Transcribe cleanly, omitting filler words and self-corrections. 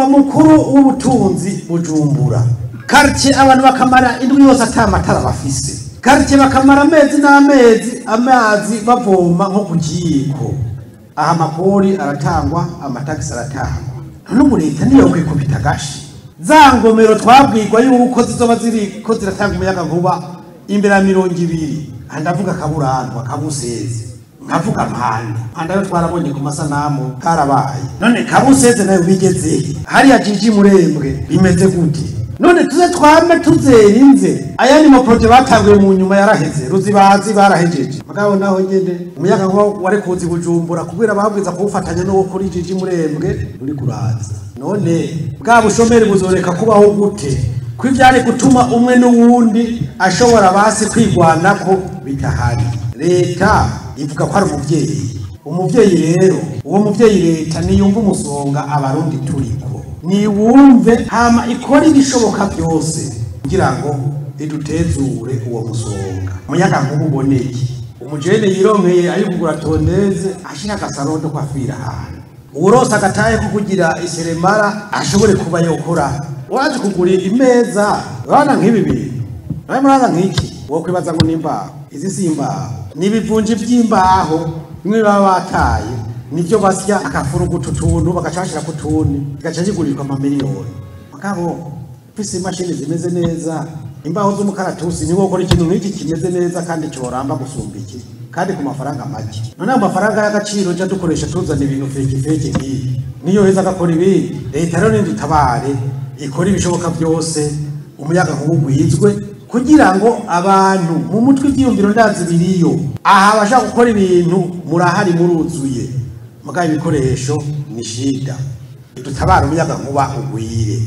Umugwa mukuru w'ubutunzi Bujumbura, quartier abantu bakamara indwi yose ata matara bafise, quartier bakamara amezi n'amezi amazi bavoma nko ku kiyiko. Aha amakori aratangwa, amatagisi aratangwa, none ubu leta niyo kwikubita agashi. Za ngomero twabwirwa yuko zizoba ziriko ziratanga umuyaga nkuba imbere ya 20, aha ndavuga Kaburantwa, Kabuseze, nkavuga Mpanda. Mpanda yo twarabonye ku masanamu karabaye. None Kabuseze nayo bigeze hariya Jiji Murembwe bimeze gute? None tuze twame tuzerinze aya ni mu projet batanguye mu nyuma yaraheze, Ruzibazi barahejeje. Mugabo naho nyene umuyaga nkuba wari kuzi Bujumbura kubwira babwiza kuwufatanya n'uwo kuri Jiji Murembwe uri kuraza. None bwa bushomeri buzoreka kubaho gute? Ko ivyari gutuma umwe n'uwundi ashobora basi kwigwanako bitahari. Leta ivuga ko ari umuvyeyi. Umuvyeyi rero, uwo muvyeyi leta niyumva umusonga abarundi turiko, niwumve hama ikora ibishoboka byose kugira ngo idutezure uwo musonga. Umuyaga nkuba uboneke, umujene yironkeye ari kugura tondeze ashira agasarondo ko afira ahantu, uwurose agataye ko kugira iseremara ashobore kuba yokora. Waje kugura imeza urabona nk'ibi bintu, nawe muraza nk'iki wokwibaza ngo ni imbaho. Izi si imbaho, ni ibivunji vy'imbaho bimwe baba bataye, nivyo basya akafuruguta utuntu bagaca bashira ku tundi, bigaca bigurirwa amamiliyoni. Mugabo ufise imashini zimeze neza, imbaho z'umukaratusi, niwo ukora ikintu nk'iki kimeze neza kandi coramba gusumba iki, kandi ku mafaranga make. None ayo mafaranga y'agaciro nja dukoresha tuzana ibintu feki feki nk'ibi, niyo heza agakora ibindi. Leta rero nidutabare ikora ibishoboka byose umuyaga nkuba ugwizwe, kugira ngo abantu mu mutwe ivyiyumviro ndazi biriyo. Aha abashaka gukora ibintu murahari muruzuye, mugabo ibikoresho ni shida. Dutabare umuyaga nkuba ugwire.